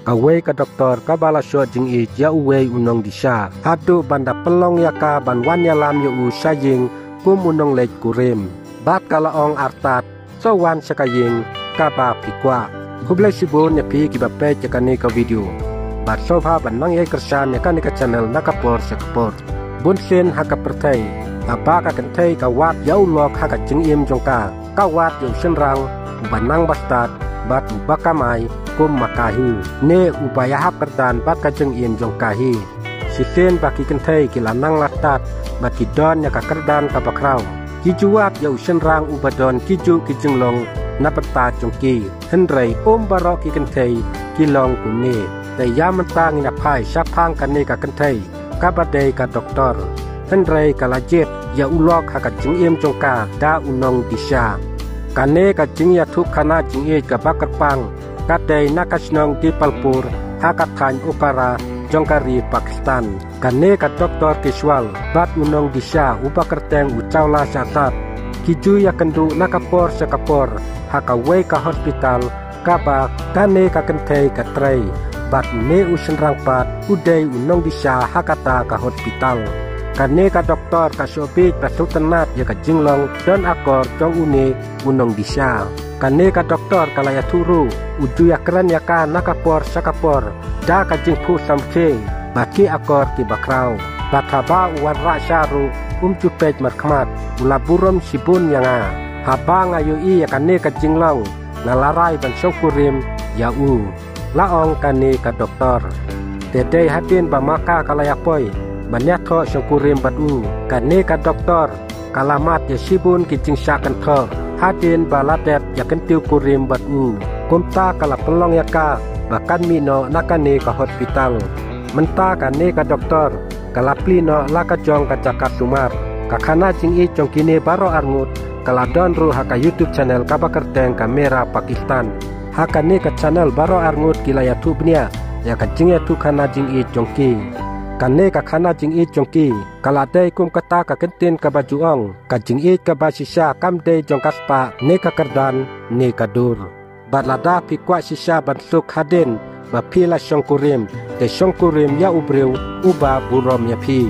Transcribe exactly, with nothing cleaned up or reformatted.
Kawei ka doktor kaba la shoh jingïeit ïa uwei u nongdisha, haduh ban da pynlong ïa ka ban wan ïalam ïa u sha ïing kum u nongleit kurim. Bad ka la ong, artat, to wan sha ka ïing kaba phi kwah. Khublei shibun ïa phi kiba peit ïa kane ka video. Bad sngewbha ban nang ïai kyrshan ïa kane ka channel na ka por sha ka por. Bunsien ha ka pyrthei, haba ka kynthei ka wad ïa u lok ha ka jingim jong ka, ka wad ïa u shynrang uba nang ba stad bad uba kamai kum ma ka hi, ne uba ïahap kyrdan bad ka jingim jong ka hi. Shisien ba ki kynthei ki la nang la stad bad ki don ïa ka kyrdan kaba khraw, ki ju wad ïa u shynrang uba don kijuh ki jinglong na bynta jong ki. Hynrei um baroh ki kynthei ki long kumne. Te ïa mynta ngin ïa phai shaphang kane ka kynthei kaba dei ka doktor. Hynrei ka la jied ïa u lok ha ka jingim jong ka da u nongdisha. Kane ka jingïathuhkhana jingïeit kaba kyrpang ka dei na ka shnong Dipalpur ha ka thaiñ Okara jong ka ri Pakistan. Kane ka doktor Kishwal bad u nongdisha uba kyrteng u Chawla Shahzad, ki ju ïakynduh na ka por sha ka por ha kawei ka hospital kaba kane ka kynthei ka trei, bad une u shynrang pat u dei u nongdisha ha kata ka hospital. Kane ka doktor ka shu bieit bad sngewtynnat ïa ka jinglong don akor jong une u nongdisha. Kane ka doktor ka la ïathuh ruh u ju ïakren ïa ka na ka por sha ka por da ka jingphuh samrkhie bad ki akor kiba khraw. Bad haba u wanrah sha ruh um ju peit markhmat, u la burom shibun ïa nga. Haba nga ïohi ïa kane ka jinglong, nga la rai ban shongkurim ïa u, la ong kane ka doktor. Te dei hadien ba ma ka ka la ïapoi ban ïathoh shongkurim bad u, kane ka doktor ka la mad ïa shibun ki jingshah kynthoh hadien ba la dep ïa kyntiew kurim bad u. Kumta ka la pynlong ïa ka ba kan mih noh na kane ka hospital. Mynta kane ka doktor ka la plie noh la ka jong ka jaka sumar. Ka khana jingïeit jong kine baroh arngut ka la don ruh ha ka YouTube channel kaba kyrteng ka Mera Pakistan. Ha kane ka channel baroh arngut ki la ïathuh bniah ïa ka jingïathuhkhana jingïeit jong ki. Kane ka khana jingïeit jong ki ka la dei kum kata ka kyntien kaba ju ong, ka jingïeit kaba shisha kam dei jong ka spah ne ka kyrdan ne ka dur. Bad lada phi kwah shisha ban suk hadien ba phi la shongkurim, te shongkurim ïa u briew uba burom ïa phi.